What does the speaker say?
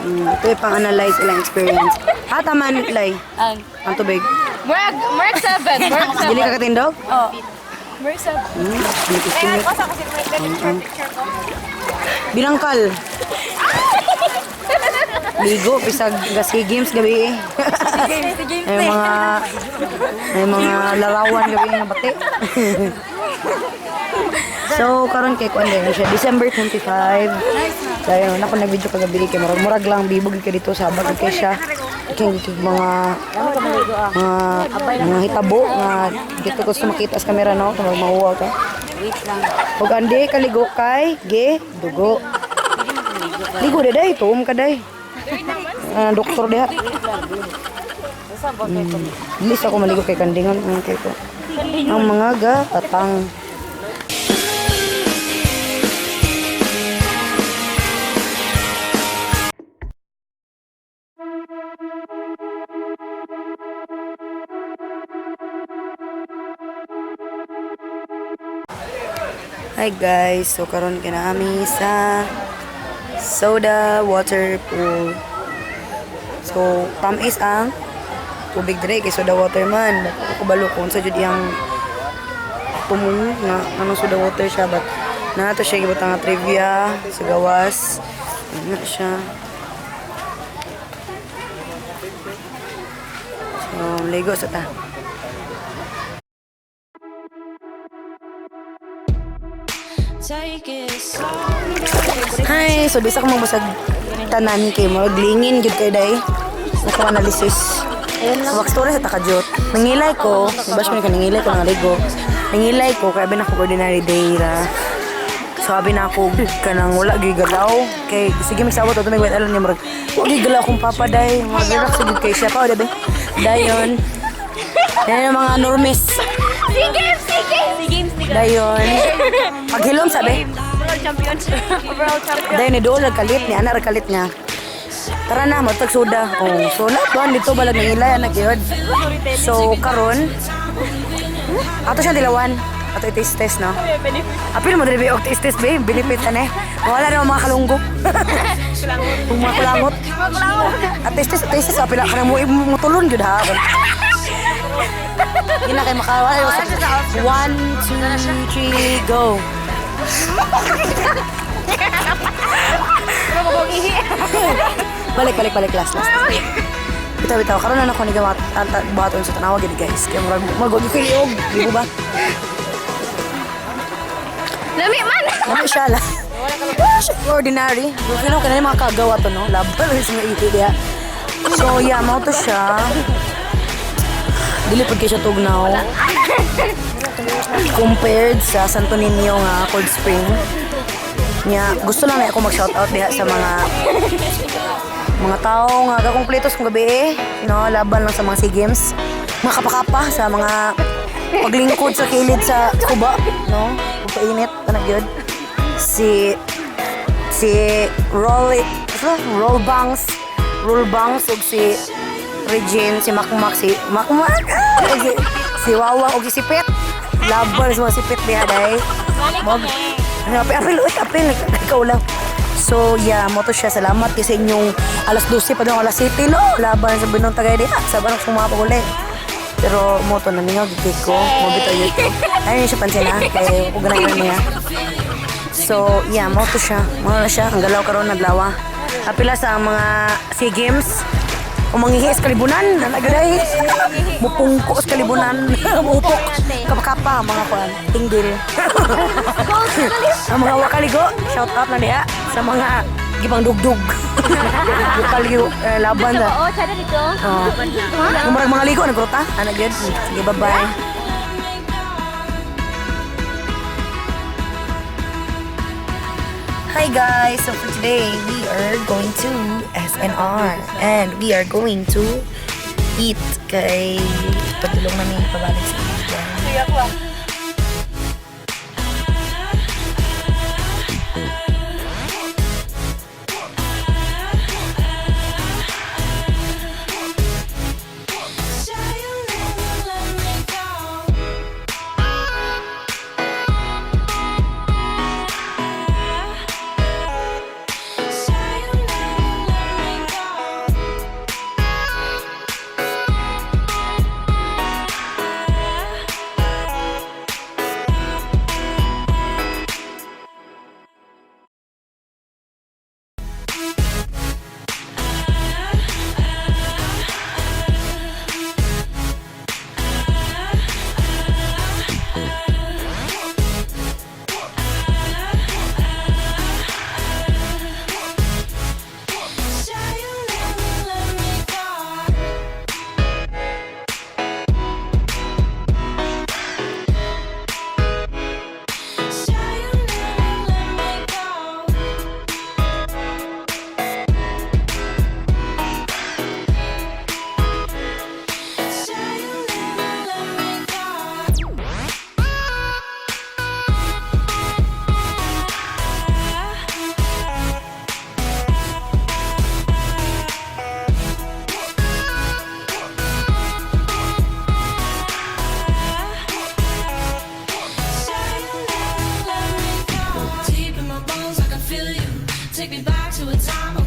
Ito yung pang-analyze ilang experience. Ha, taman, Lay. Ang Ang tubig. Mark, Mark 7, Mark 7. Dili ka katindog? Oh. Mark 7. Estimate. Ako kasi may picture picture ko. Bilangkal. Ligo, pisag gasi games gabi eh. Games, games. May mga larawan gabi nga bati. So karon kay kuan din siya, December 25. Dahil na ako nag-video kagabi kay murag murag lang bibog kay dito sa bag kay siya. Kay kay mga hitabo nga dito gusto makita sa kamera, no, kung mahuwa ka. Ug andi kaligo kay ge dugo. Ligo day tuom ka day. Ah, doktor diha. Bilis ako maligo kay kandingon ang kay ko. Ang mga ga atang. Hi guys, so karon kinami sa soda water pool. So tamis ang tubig dire kay soda water man. Ako kabalo kung sa jud iyang tumong nga anong soda water siya, but naa to siya gibutang nga trivia sa gawas. Ano na siya. So, ligo sa ta. Take it slow. Hi, so bisa ko magbasag tanan kay mo lingin gyud kay day. Nako analysis. So, back story sa takajot. Nangilay ko, bash mo ni ka nangilay ko nga ligo. Nangilay ko kay abi na ko ordinary day ra. So abi na ako kanang wala gyud galaw kay sige magsabot ato may alam niya murag wa gyud galaw akong papa day. Murag relax gyud kay siya pa o dayon. Yan ang mga normis. SEA Games, SEA Games. SEA Games ni Dayon. Paghilom sabi. World Champion. Overall champion. Dahil ni Dool, nagkalit ni Ana, nagkalit niya. Tara na, matag soda. Oh, so laban dito balag ng ilay anak yun. So karon ato siya dilawan. Ato i-taste test, no? Apil mo dili og taste test babe, benefit ane. Wala na mga kalunggo. Kung mga kulangot. At taste test, taste test apil ka mo mutulon gyud ha. Gina kay makawala. One, two, three, go. Balik, balik, balik. Last, last. Bitaw, bitaw. Karon na ako ni gamat anta baton sa tanawa gid guys. Kaya murag magog ko liog, di mo ba? Lami man. Lami siya la. Ordinary. Feel ko na mga kagawa to, no? Laban sa mga iti diha. So yeah, mao to siya. Dili pud kay siya tugnaw. Compared sa Santo Niño nga Cold Spring. Nya, gusto lang na ako mag-shoutout diha sa mga tao nga gakumpletos kung gabi eh, no, laban lang sa mga SEA Games. Mga kapakapa sa mga paglingkod sa kilid sa kuba, no? Pagpainit, tanak yun. Si Rolly, ano? Roll Bangs, Roll Bangs, ug si Regine, si Makmak, si Makmak, ah! Ug si Wawa, ug si Sipit. Laban sa mga sipit diha, day. Mag, ano, apil, apil, uy, apil, ikaw lang. So, yeah, mo to siya. Salamat kasi inyong alas 12 pa doon, alas 7, no? Laban sa Binong Tagay diha. Sa banang sumapa uli. Pero mo to, namingaw, gigig ko. Mo bitaw yun. Ayun siya pansin, ha? Kaya, huwag na yun niya. So, yeah, mo to siya. Mo na siya. Ang galaw karon naglawa. Apila sa mga SEA Games. Umangihi sa kalibunan. Nalagay. Mupungko sa kalibunan. Mupok. Kapakapa, mga kuan. Tinggil. Ang mga wakaligo, shout out na diha sa mga gibang dugdug. Wakaligo, eh, laban na. Oo, tsada dito. Oh. Murag mga ligo, nagruta. Ano gyud? Sige, bye-bye. Hi guys! So for today, we are going to SNR and we are going to eat kay patulong namin pabalik sa India. Say you'll never let me go. Say you'll never let me Wanna feel you. Take me back to a time